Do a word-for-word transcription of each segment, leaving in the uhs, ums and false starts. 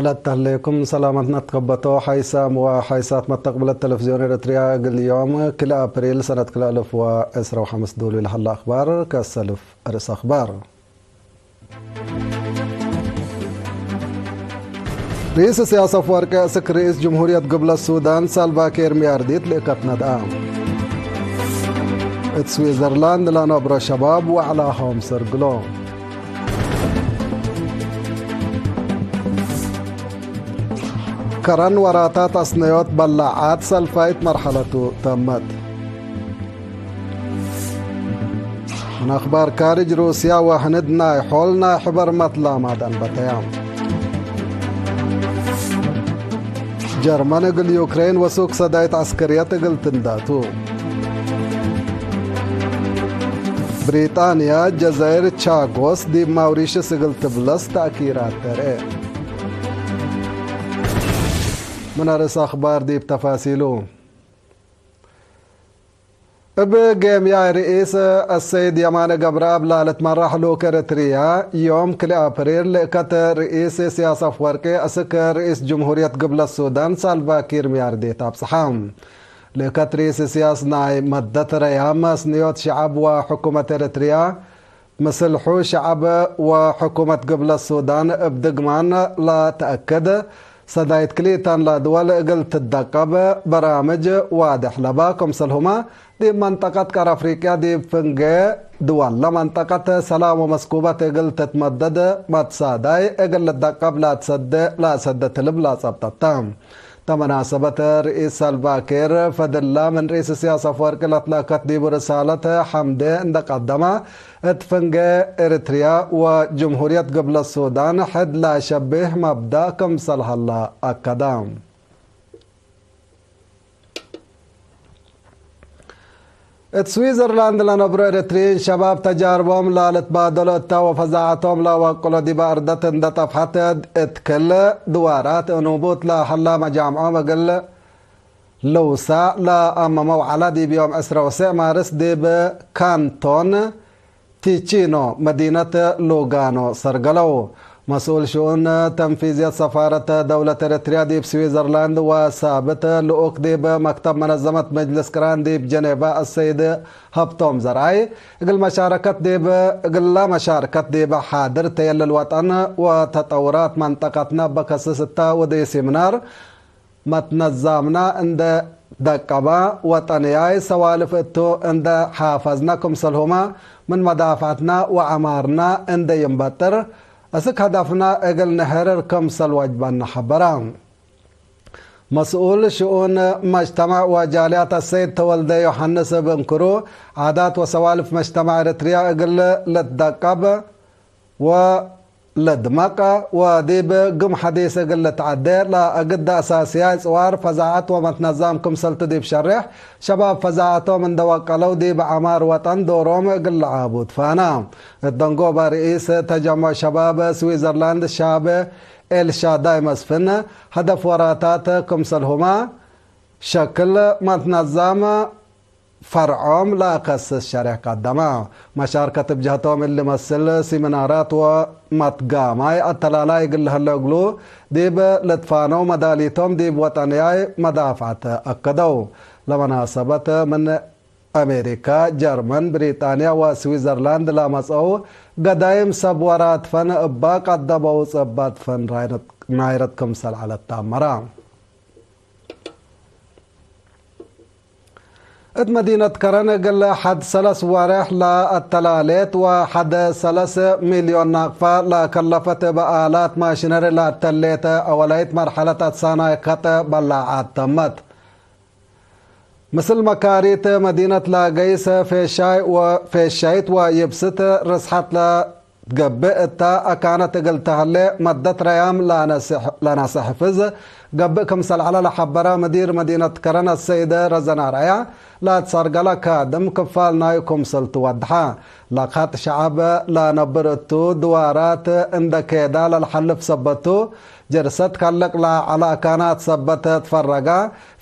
ለተህሌኩም ሰላመትነ ትከበቶ ሓይሳም ወሓይሳት መተቅብለት ተለፍዝዮን ኤረትርያ፣ እግል ዮም ክልኤ አፕሪል ሰነት ክልኤ አልፍ ወዕስራ ወሐምስ ዶሉ ለሀለ አክባር ከሰልፍ ርእስ አክባር። ርኢስ እስያስ አፍወርቂ እስክ ርኢስ ጅምሁርየት ግብለት ሱዳን ሳልቫ ኪር ሚያርዲት ልእከት ነድአ። እት ስዊዘርላንድ ለነብሮ ሸባብ ወዕላሆም ሰርግሎ። ከረን ወራታት አስነዮት በላዓት ሰልፋይት መርሐለቱ ተመት። ምን አክባር ካርጅ፣ ሩስያ ወህንድ ናይ ሖል ናይ ሕበር መትላማድ አንበተያ። ጀርመን እግል ዩክሬን ወሱክ ሰዳይት ዐስከርየት እግል ትንዳቱ። ብሪጣንያ ጀዛይር ቻጎስ ዲብ ማውሪሽስ እግል ትብለስ ተእኪራት ተርኤ። ምን አርእስ አክባር ዲብ ተፋሲሉ። እብ ጌምያይ ርኢስ አሰይድ የማነ ገብረአብ ላልትመራሕ ልኡክ ኤረትርያ፣ ዮም ክልኤ አፕሪል ልእከት ርኢስ እስያስ አፍወርቂ አስክ ርኢስ ጅምሁርየት ግብለት ሱዳን ሳልቫ ኪር ሚያርዴት አብጽሐ። ልእከት ርኢስ እስያስ ናይ መደት ረያም መስንዮት ሸዐብ ወሕኩመት ኤረትርያ፣ ምስልሑ ሸዐብ ወሕኩመት ግብለት ሱዳን እብ ድግማን ለተአክድ፣ ሰዳይት ክልኢተን ለድወል እግል ትደቀብ በራምጅ ዋድሕ ለባ፣ ክምሰልሁመ ዲብ መንጠቀት ቀር አፍሪቅያ ዲብ ፍንጌ ድወል ለመንጠቀት ሰላም ወመስኩበት እግል ትትመደድ መትሳዳይ እግል ልደቀብ ለአትሰዴ ለአሰደ ትልብ ለጸብጠተ። ተመናሰበት ርኢስ ሳልቫ ኪር ፈድላ ምን ርኢስ እስያስ አፍወርቂ ለትለአከት ዲቡ ርሳለት ሐምዴ እንደ ቀደመ፣ እት ፍንጌ ኤሪትርያ ወጅምሁርየት ግብለት ሱዳን ሕድ ለአሸብህ መብዳእ ክምሰል ሀለ አከደ። እት ስዊዘርላንድ ለነብሮ ኤረትርዪን ሸባብ ተጃርቦም ለልትባደሎ እተ ወፈዛዐቶም ለአወቅሎ ዲበ አርደት እንደ ጠፍሐት እት ክል ድዋራት እኑቡት ለሀላ መጃምዖም እግል ልውሳዕ ለአመመው ዐለ። ዲብ ዮም ዕስራ ወሰዕ ማርስ ዲብ ካንቶን ቲቺኖ መዲነት ሉጋኖ ሰርገለው። መስኡል ሽኡን ተንፊዝየት ሰፋረት ደውለት ኤረትርያ ዲብ ስዊዘርላንድ ወሳብት ልኡክ ዲብ መክተብ መነዘመት መጅልስ ቅራን ዲብ ጀኔቫ አሰይድ ሀብቶም ዘርአይ፣ እግል መሻረከት ዲብ፣ እግለ መሻርከት ዲብ ሓድር ተየልል ወጠን ወተጠውራት መንጠቀትነ በከስስ እተ ወዲ ሲምናር፣ መትነዛምና እንደ ደቀባ፣ ወጠንያይ ሰዋልፍ እቱ እንደ ሓፈዝና ክምሰልሁመ፣ ምን መዳፍዐትና ወዐማርና እንደ ይንበጥር፣ እስክ ሀደፍና እግል ንሕርር ክምሰል ወጅበና ሐበረ። መስኡል ሽኡን መጅተማዕ ወጃልያት አሰይድ ተወልደ ዮሐንስ እብ እንክሩ፣ ዓዳት ወሰዋልፍ መጅተማዕ ኤረትርያ እግል ልትደቀብ ወ ለድመቀ ወዲብ ግም ሐዲስ እግል ልትዐዴ ለአግደ አሳስያይ ጽዋር ፈዛዐት ወመትነዛም ክምሰልቱ ዲብ ሸሬሕ፣ ሸባብ ፈዛዐቶም እንደ ወቀለው ዲብ ዐማር ወጠን ዶሮም እግል ለዓቡ ትፋና። እት ደንጎበ ርኢስ ተጀሞዕ ሸባብ ስዊዘርላንድ ሻብ ኤልሻዳይ መስፍን፣ ሀደፍ ወራታት ክምሰልሁመ ሸክል መትነዛም ፈርዖም ለአከስስ ሸሬሕ ቀደመ። መሻርከት እብ ጀህቶም እሊ መስል ሲምናራት ወመትጋማይ አተላላይ እግል ለሀለ እግሉ፣ ዲብ ልትፋነው መዳሊቶም ዲብ ወጠንያይ መዳፍዐት አከደው። ለመናሰበት ምን አሜሪካ፣ ጀርመን፣ ብሪጣንያ ወስዊዘርላንድ ለመጽአው ገዳይም ሰብ ወራት ፈን እባ ቀደመው ጽባት ፈን ናይረት ክምሰል ዐለት ተአመረ። እት መዲነት ከረን እግል ሐድ ሰለስ ወሬሕ ለአተላሌት ወሐድ ሰለስ ሚልዮን ናቅፋ ለከለፈት እብ አላት ማሽነሪ ለአተሌት አወላይት መርሐለት አትሳናይ ከጥ በላዓት ተመት። ምስል መካሪት መዲነት ለገይስ ፌሻይ ወ-፣ ፌሻይት ወይብስት ርስሐት ለ ትገብእ እተ አካነት እግል ተሀሌ መደት ረያም ለነስሕ-፣ ለነስሕፍዝ ገብእ ክምሰል ዐለ ለሐበረ ምዲር መዲነት ከረን አሰይደ ረዘን አርአያ፣ ለአትሰርገለ ካድም ክፋል ናዩ ክምሰል ትወድሐ። ለከጥ ሸዐብ ለነብር እቱ ድዋራት እንደ ኬዳ ለልሐልፍ ሰበቱ፣ ጅርሰት ከልቅ ለዐለ አካናት ሰበት ትፈረጋ፣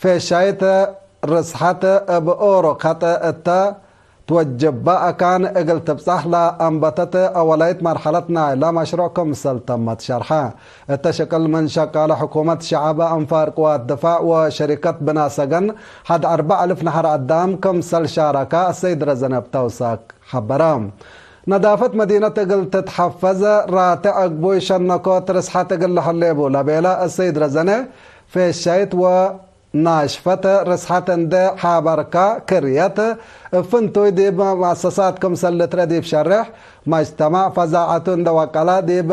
ፌሻይት ርስሐት እብ ኦሮ ከጥ እተ ትወጅበ አካን እግል ትብጻሕ ለአንበተት አወላይት መርሐለት ናይለ መሽሩዕ ክምሰል ተመት ሸርሐ። እተ ሽቅል ምን ሸቃለ ሕኩመት ሸዐብ፣ አንፋር ቅዋት ድፋዕ ወሸሪከት ብና ሰገን ሐድ አርበዕ አልፍ ነሐር አዳም ክምሰል ሻረከ አሰይድ ረዘነ እብ ተውሳክ ሐበረ። ነዳፈት መዲነት እግል ትትሐፈዝ፣ ራትዕ አግቡይ ሸነኮት ርስሐት እግል ለሀሌቡ ለቤለ አሰይድ ረዘነ፣ ፌሻይት ወ ናሽፈት ርስሐት እንዴ ሐበርካ፣ ክርየት እብ ፍንቱይ ዲብ መአሰሳት ክምሰል ልትረ ዲብ ሸሬሕ መጅተማዕ ፈዛዐቱ እንዴ ወቀላ፣ ዲብ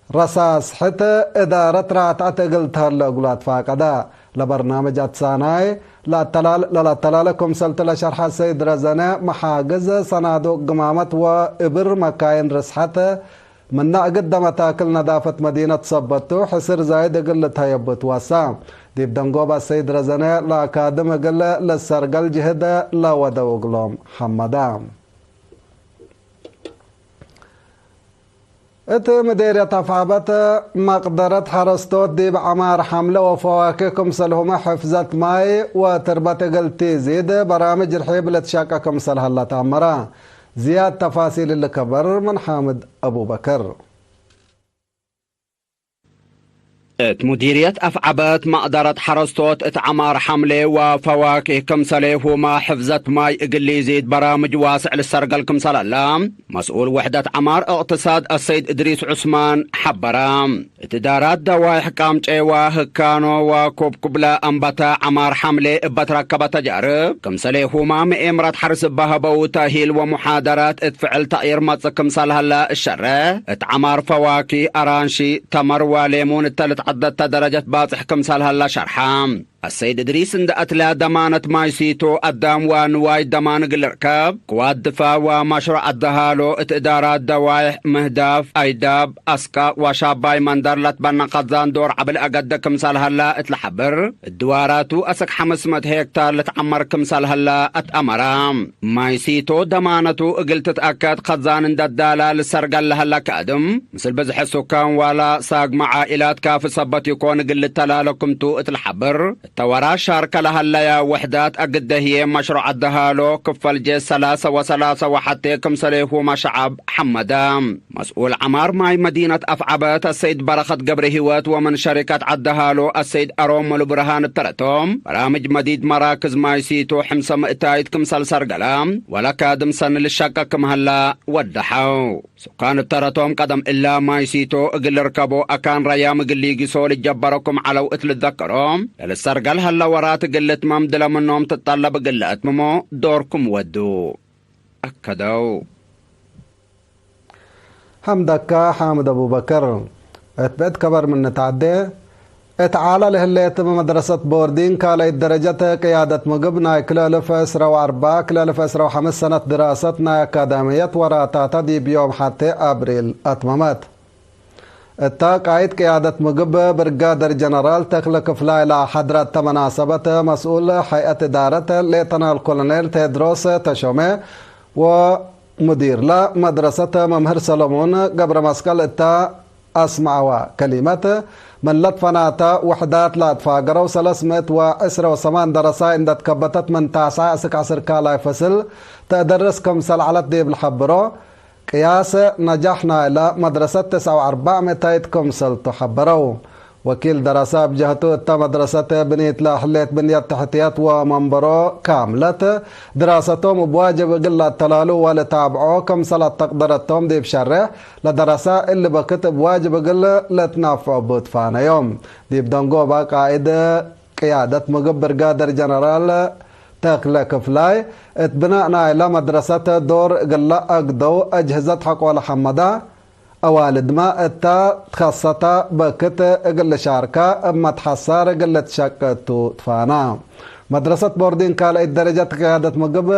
ረሳስሕት እዳረት ራትዐት እግል ተህለ እግሉ አትፋቀደ። ለበርናምጅ አትሳናይ ለአተላል-፣ ለለአተላለ ክምሰልቱ ለሸርሐ ሰይድ ረዘነ፣ መሓግዝ፣ ሰናዱቅ ግማመት ወእብር መካይን ርስሐት ምነ እግደ መታክል ነዳፈት መዲነት ሰበት ቱ፣ ሕስር ዛይድ እግል ልትሀየቡ ትወሳ። ዲብ ደንጎብ አሰይድ ረዘነ ለአካድም እግል ልሰርገል ጅህድ ለወደው እግሎም ሐመደ። እት ምዴርየት አፍዐበት መቅደረት ሐረስቶት ዲብ ዐማር ሐምለ ወፈዋኬ ክምሰልሁመ ሕፍዘት ማይ ወትርበት እግል ቲዚድ በራምጅ ርሒብ ልትሸቀ ክምሰል ሀለ ተአመረ። ዝያድ ተፋሲል እሊ ከበር ምን ሓምድ አቡበከር። እት ሙዲርየት አፍዐበት መቅደረት ሐረስቶት እት ዐማር ሐምሌ ወፈዋኬህ ክምሰሌሁመ ሕፍዘት ማይ እግል ሊዚድ በራምጅ ዋስዕ ልሰርገል ክምሰል ሀለ፣ መስኡል ውሕደት ዐማር እቅትሳድ አሰይድ እድሪስ ዑስማን ሐበረ። እት እዳራት ደዋይሕ ቃምጬ ወህካኖ ወኩብኩብለ አንበተ ዐማር ሐምሌ እበ ትረከበ ተጃርብ፣ ክምሰሌሁመ ምኤምረት ሐርስ እበ ሀበው ተእሂል ወሙሓደራት እት ፍዕል ተቅይር መጽእ ክምሰል ሀለ እሸረ፣ እት ዐማር ፈዋኪህ፣ አራንሺ፣ ተመር ወሌሙን እተ ልትዐደድ ተ ደረጀት ባጽሕ ክምሰል ሀለ ሸርሐ። አሰይድ እድሪስ እንደ አትለ ደማነት ማይ ሲቶ አዳም ወንዋይ ደማን እግል ልርከብ፣ ቅዋት ድፋዕ ወመሽሩዕ አደሃሎ እት እዳራት ደዋይሕ፣ ምህዳፍ፣ አይዳብ፣ አስቃቅ ወሻባይ መንደር ለትበነ ከዛን ዶር ዐቢ ለአገደ ክምሰል ሀለ እት ለሐብር፣ እድዋራቱ አስክ ሐምስ ምእት ሄክታር ልትዐመር ክምሰል ሀለ አትአመረ። ማይ ሲቶ ደማነቱ እግል ትትአከድ ከዛን እንደ ዳላ ልሰርገል ለሀለ ካድም፣ ምስል ብዝሐ ሱካን ዋላ ሳግመ ዓኢላት ካፊ ሰበት ኢኮን እግል ልተላለ ክምቱ እት ለሐብር፣ እተ ወራት ሻርከ ለሀለያ ውሕዳት አግደ ህዬ መሽሩዕ አደሃሎ ክፈል ጄስ ሰላሰ ወሰላሰ ወሐቴ ክምሰሌሁመ ሸዐብ ሐመደ። መስኡል ዐማር ማይ መዲነት አፍዐበት አሰይድ በረኸት ገብረሂወት ወምን ሸሪከት ዐደሃሎ አሰይድ አሮን ሙሉብርሃን እብ ተረቶም፣ በራምጅ መዲድ መራክዝ ማይ ሲቶ ሕምሰ ምእታይት ክምሰል ሰርገለ ወለካድም ሰኒ ልሸቀ ክም ሀለ ወደሐው። ሱካን እብ ተረቶም ቀደም እላ ማይ ሲቶ እግል ልርከቦ አካን ረያም እግል ሊጊሶ ልጀበሮ ክም ዐለው እት ልትዘከሮ፣ ለልሰርገል ሀለ ወራት እግል ልትመም ድለ ምኖም ትጠለብ እግል ለአትምሞ ዶር ክም ወዱ አከደው። ሐምደካ ሓምድ አቡበከር። እት ብዕድ ከበር ምን ንትዐዴ፣ እት ዓለ ለህሌት መድረሰት ቦርዲንግ ካልኣይት ደረጀት ቅያደት ምግብ ናይ ክልኤ አልፍ ዕስራ ወአርበዕ፣ ክልኤ አልፍ ዕስራ ወሐምስ ሰነት ድራሰት ናይ አካዳምየት ወራታተ ዲብ ዮም ሐቴ አብሪል አትመመት። እተ ቃይድ ቅያደት ምግብ ብርጋደር ጀነራል ተክለ ክፍላይ ለሐድረ እተ መናሰበት መስኡል ሀይአት እዳረት ሌተናል ኮሎኔል ቴድሮስ ተሾመ ወ ሙዲርለ መድረሰት መምህር ሰለሙን ገብረመስቀል እተ አስመዐወ ከሊመት፣ ምን ለትፈናተ ውሕዳት ለአትፋገረው ሰለስ ምእት ወዕስራ ወሰማን ደረሳይ እንደ ትከበተት ምን ታስዐ እስክ ዐስር ካልኣይ ፈስል ተአደርስ ክምሰል ዐለት ዲብ ለሐብሮ፣ ቅያስ ነጃሕ ናይለ መድረሰት ተስዐ ወአርበዕ ምእታይት ክምሰልቱ ሐበረው። ወኪል ደረሰ እብ ጀህቱ፣ እተ መድረሰት ብኒት ለህሌት ብንየት ተሕትየት ወመንበሮ ካምለት፣ ድራሰቶም እብ ዋጅብ እግል ለአተላሉ ወልታብዖ ክምሰል አተቅደረቶም ዲብ ሸሬሕ፣ ለደረሰ እሊ በክት እብ ዋጅብ እግል ልትናፍዖ እቡ ትፋነዮም። ዲብ ደንጎበ ቃእድ ቅያደት ምግብ ብርጋደር ጀነራል ተክለ ክፍላይ፣ እት ብናእ ናይለ መድረሰት ዶር እግለ አግደው አጅህዘት ሐቆለ ሐመዳ፣ አዋልድመ እተ ትከሰተ በክት እግል ልሻርከ እብ መትሐሳር እግል ልትሸቄ ቱ ትፋና። መድረሰት ቦርዲንግ ካልአይት ደረጀት ቅያደት ምግብ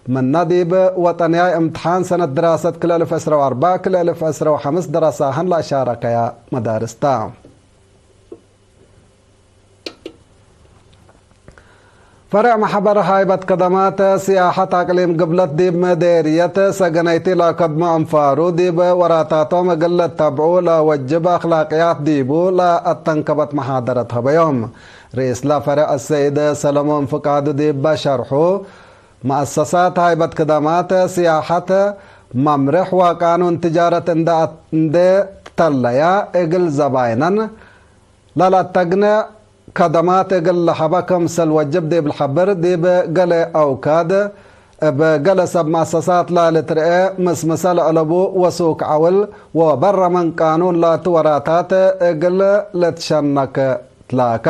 ምነ ዲብ ወጠንያይ እምትሓን ሰነት ድራሰት ክልኤ አልፍ ዕስራ ወአርበዕ ክልኤ አልፍ ዕስራ ወሐምስ ደረሳሀን ለአሻረከያ መዳርስ ተ። ፈርዕ መሕበር ሃይበት ከደማት ስያሐት አቅሊም ግብለት ዲብ ምዴርየት ሰገነይቲ ለአከድሞ አንፋሩ፣ ዲብ ወራታቶም እግል ለተብዑ ለወጅብ አክላቅያት ዲቡ ለአተንከበት መሓደረት ሀበዮም። ርኢስለ ፈርዕ አሰይድ ሰለሞን ፍቃዱ ዲብ ሸርሑ፣ መአሰሳት ሃይበት ክደማት ስያሐት መምርሕ ወቃኑን ትጃረት እንደ አት-፣ እንዴ ትተለያ፣ እግል ዘባይነን ለለአተግኔ ከደማት እግል ለሀበ ክምሰል ወጅብ ዲብ ለሐብር፣ ዲብ ገሌ አውካድ እብ ገሌ ሰብ መአሰሳት ላልትርኤ ምስምሰ ለአለቡ ወሱክ ዐውል ወበረ ምን ቃኑን ላቱ ወራታት እግል ልትሸነክ ትላካ።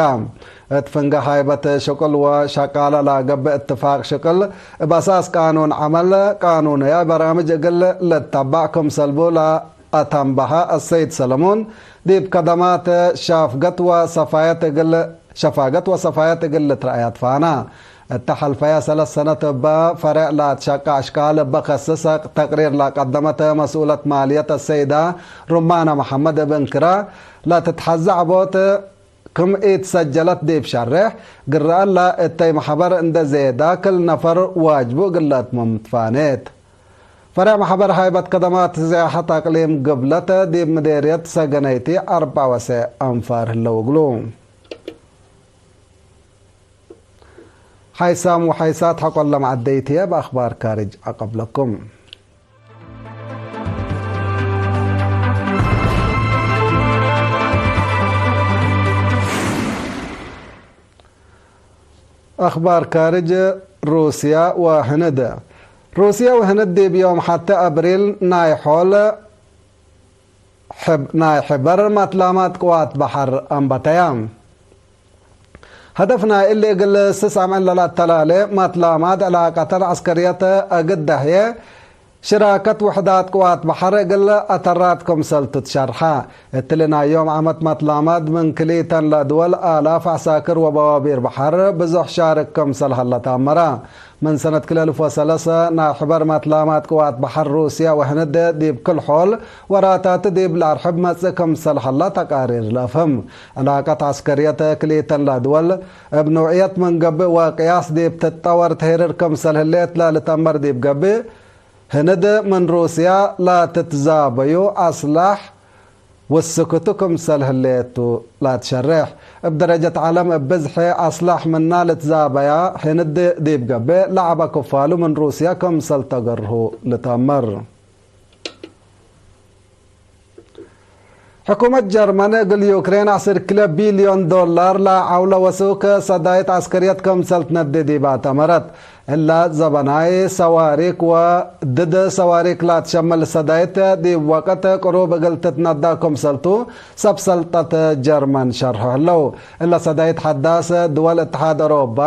እት ፍንጌ ሃይበት ሽቅል ወሸቃለ ለገብእ እትፋቅ ሽቅል እብ አሳስ ቃኑን ዐመል፣ ቃኑንያይ በራምጅ እግል ልተባዕ ክምሰልቡ ለአተንበሀ አሰይድ ሰለሞን፣ ዲብ ከደማት ሻፍገት ወሰፋየት እግል፣ ሸፋገት ወሰፋየት እግል ልትረአያ ትፋና። እተ ሐልፈየ ሰለስ ሰነት እበ ፈሬዕ ለአትሸቀ አሽቃል እበ ከስሰ ተቅሪር ለቀደመት መስኡለት ማልየት አሰይዳ ሩማነ መሐመድ እብ እንክራ ለትትሐዜ ዐቦት ክም ኢትሰጀለት ዲብ ሸሬሕ፣ ግረአላ እተይ መሕበር እንደ ዜዳ ክል ነፈር ዋጅቡ እግል ለአትምም ትፋኔት። ፈሬዕ መሕበር ሃይበት ከደማት ስያሐት አቅሊም ግብለት ዲብ ምዴርየት ሰገነይቲ አርበዕ ወሰ አንፋር ህለው እግሉ። ሓይሳም ወሓይሳት ሐቆለ መዐደይት ህዬ በአኽባር ካርጅ አቀብለኩም። አኽባር ካርጅ። ሩስያ ወህንድ። ሩስያ ወህንድ ዲብ ዮም ሐቴ አብሪል ናይ ሖል ሕብ-፣ ናይ ሕበር ማትላማት ቅዋት በሐር አንበተያ። ሀደፍ ናይ እሊ እግል ስስ አምዕል ለለአተላሌ ማትላማት ዕላቀተን ዐስከርየት እግል ደህየ ሽራከት ውሕዳት ቅዋት በሐር እግል አተራት ክምሰል ቱ ትሸርሐ። እትሊ ናይ ዮም ዓመት ማትላማት ምን ክልኢተን ለድወል አላፍ ዐሳክር ወበዋቢር በሐር ብዙሕ ሻርክ ክምሰል ሀለ ተአመረ። ምን ሰነት ክልኤ አልፍ ወሰለሰ ናይ ሕበር ማትላማት ቅዋት በሐር ሩስያ ወህንድ ዲብ ክል ሖል ወራታት ዲብ ለአርሕብ መጽእ ክምሰል ሀላ ተቃሪር ለአፍህም። ዕላቀት ዐስከርየት ክልኢተን ለድወል እብ ኖዕየት ምን ገብእ ወቅያስ ዲብ ትጠወር ተሄርር ክምሰል ህሌት ለልተአመር ዲብ ገብእ፣ ህንድ ምን ሩስያ ለትትዛበዩ አስላሕ ውስክቱ ክምሰል ህሌቱ ለትሸሬሕ። እብ ደረጀት ዐለም እብ ብዝሒ አስላሕ ምና ልትዛበያ ህንድ ዲብ ገብእ ለዐበ ክፋሉ ምን ሩስያ ክምሰል ተገርሁ ልትአመር። ሕኩመት ጀርመን እግል ዩክሬን ዐስር ክልኤ ቢልዮን ዶላር ለዐውለ ወሱክ ሰዳይት ዐስከርየት ክምሰል ትነዴ ዲባ ተመረት። እለ ዘበናይ ሰዋሪክ ወድድ ሰዋሪክ ላትሸምል ሰዳይት ዲብ ወቅት ቅሩብ እግል ትትነዳ ክምሰልቱ ሰብ ሰልጠት ጀርመን ሸርሖ ህለው። እለ ሰዳይት ሐዳስ ድወል እትሓድ አውሮባ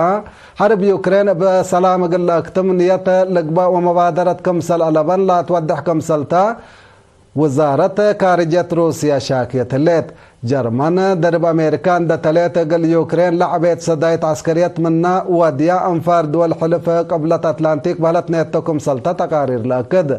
ሐርብ ዩክሬን እብ ሰላም እግል ለአክትም ንየት ልግበእ ወመባደረት ክምሰል አለበን ላትወድሕ ክምሰልታ ውዛረት ካርጀት ሩስያ ሻክየት ህሌት። ጀርመን ደርብ አሜሪካ እንደ ተሌት እግል ዩክሬን ለዐቤት ሰዳይት ዐስከርየት ምነ ወድያ፣ አንፋር ድወል ሕልፍ ቅብለት አትላንቲክ በህለት ኔቶ ክምሰልተ ተቃሪር ለአክድ።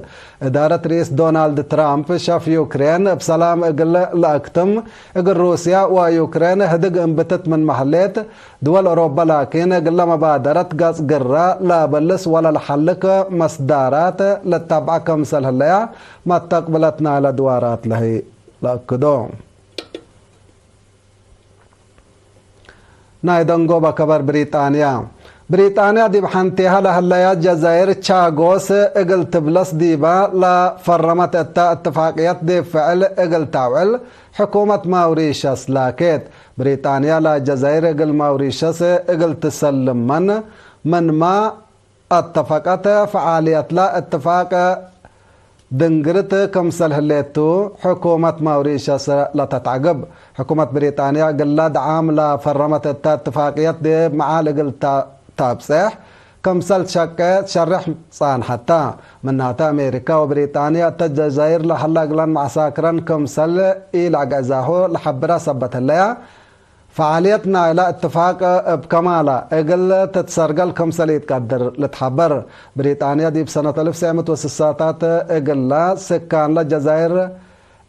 እዳረት ርኢስ ዶናልድ ትራምፕ ሸፍ ዩክሬን እብ ሰላም እግል ለአክትም እግል ሩስያ ወዩክሬን ህድግ እንብትት ምንመ ህሌት፣ ድወል ኦሮበ ላኪን እግለ መባደረት ገጽ ግረ ለአበልስ ወለለሐልክ መስዳራት ለተብዐ ክምሰል ህለያ መተቅብለት ናይለ ድዋራት ለህይ ለአክዶ። ናይ ደንጎበ ከበር ብሪጣንያ። ብሪጣንያ ዲብ ሐንቴሀ ለህለያ ጀዛይር ቻጎስ እግል ትብለስ ዲባ ለፈረመት እተ እትፋቅየት ዲብ ፍዕል እግል ተአውዕል ሕኩመት ማውሪሸስ ላኬት። ብሪጣንያ ለጀዛይር እግል ማውሪሸስ እግል ትሰልመን ምንመ አተፈቀት፣ ፈዓልየትለ እትፋቅ ድንግርት ክምሰል ህሌቱ ሕኩመት ማውሪሸስ ለተትዐግብ። ሕኩመት ብሪጣንያ እግለ ደዓም ለፈረመት እተ እትፋቅየት ዲብ መዓል እግል ተ-፣ ተብጼሕ ክምሰል ትሸቄ ትሸሬሕ ጻንሐተ። ምናተ አሜሪካ ወብሪጣንያ እተ ጀዛይር ለሀላ እግለን መዐሳክረን ክምሰል ኢለአግዕዛሁ ለሐብረ ሰበት ህለያ፣ ፈዓልየት ናይለ እትፋቅ እብ ከማላ እግል ትትሰርገል ክምሰል ኢትቀድር ልትሐበር። ብሪጣንያ ዲብ ሰነት አልፍ ወትሰዕ ምእት ወስሳታት እግለ ስካንለ ጀዛይር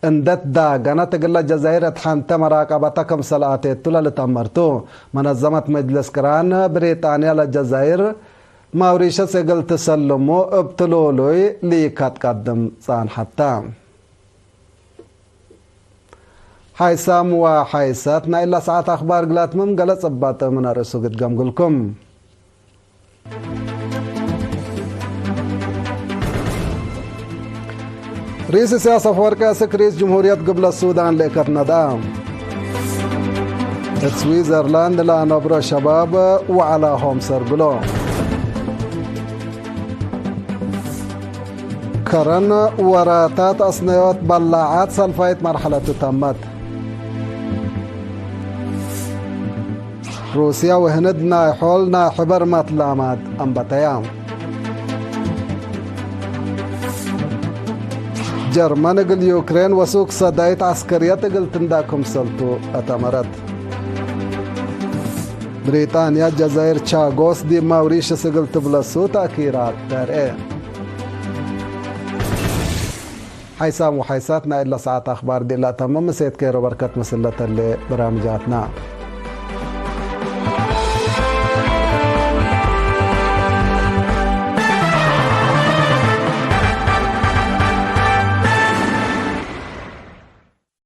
እንዴ ትዳገነት፣ እግለ ጀዛይር እት ሐንቴ መራቀበተ ክምሰል አቴቱ ለልትአመርቱ። መነዘመት መጅልስ ቅራን ብሪጣንያ ለጀዛይር ማውሪሸስ እግል ትሰልሙ እብ ትሉሉይ ሊከ ትቀድም ጻንሐተ። ሓይሳም ወሓይሰት ናይ እላ ሰዓት አኽባር እግል አትምም ገሌ ጽባጥ ምን አርእሱ ግድገምግልኩም። ርኢስ እስያስ አፈወርቂ አስክ ርኢስ ጅምሁርየት ግብለት ሱዳን ልእከት ነድአ። እት ስዊዘርላንድ ለአነብሮ ሸባብ ወዐላሆም ሰርግሎ። ከረን ወራታት አስነዮት በላዓት ሰልፋይት መርሐለቱ ተመት። ሩስያ ወህንድ ናይ ሖል ናይ ሕበር መትላማት አንበተያ። ጀርመን እግል ዩክሬን ወሱክ ሰዳይት ዐስከርየት እግል ትንዳ ክምሰልቱ አተመረት። ብሪጣንያ ጀዛይር ቻጎስ ዲብ ማውሪሽስ እግል ትብለሱ ተእኪራት ተርኤ። ሓይሳም ወሓይሳት ናይ እለ ሰዓት አኽባር ዲላ ተምም። እሴት ኬሮ በርከት ምስል ለተሌ በራምጃትና።